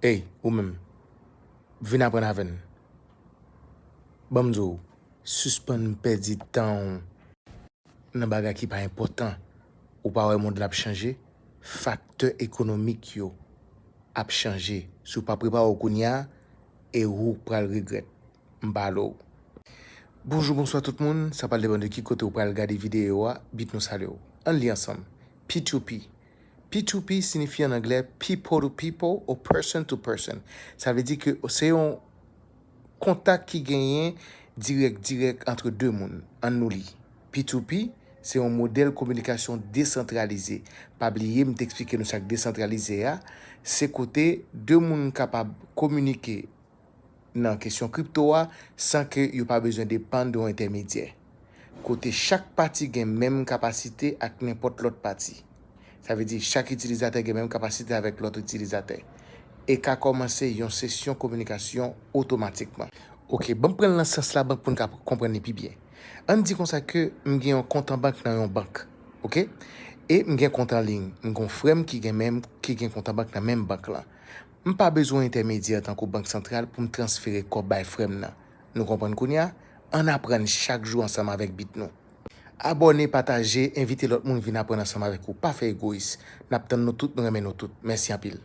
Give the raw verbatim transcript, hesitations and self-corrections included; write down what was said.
Ey, ou menm, vin aprann avè n. Ban m di w, sispann pèdi tan w nan bagay ki pa enpòtan. Ou pa wè mond la ap chanje? Faktè ekonomik yo ap chanje. Si w pa prepare w kounye a, e ou k pral regrèt. M pale w. Bonjou, bonswa tout moun. Sa pral depann de ki kote w pral gade videyo a, Bit Nou salye w. Ann li ansanm. P to P. P to P siyifi an anglè people to people ou person to person. Sa vle di ke se yon kontak ki genyen dirèk dirèk antre de moun. Ann nou li. P to P se yon modèl kominikasyon desantralize. Pa bliye, m te eksplike nou sa k desantralize a. Se kote de moun kapab kominike nan kesyon kripto a san ke yo pa bezwen depann de yon entèmedyè. Kote chak pati gen menm kapasite ak nenpòt lòt pati. Sa vle di chak itilizatè gen menm kapasite avèk lòt itilizatè. E ka kòmanse yon sesyon kominikasyon otomatikman. Oke, ban m pran l nan sans la bank pou n ka konprann li pi byen. Ann di konsa ke m gen yon kont an bank nan yon bank. Oke? E m gen kont an liy. M gen yon frè m ki gen menm, ki gen kont an bank nan menm bank lan. M pa bezwen entèmedyè tankou Bank Santral pou m transfere kòb bay frè m nan. Nou konprann kounye a? Ann aprann chak jou ansanm avèk Bit Nou. Abòne, pataje, envite lòt moun vin aprann ansanm avèk ou. Pa fè egoyis. N ap tann nou tout, nou renmen nou tout. Mèsi anpil.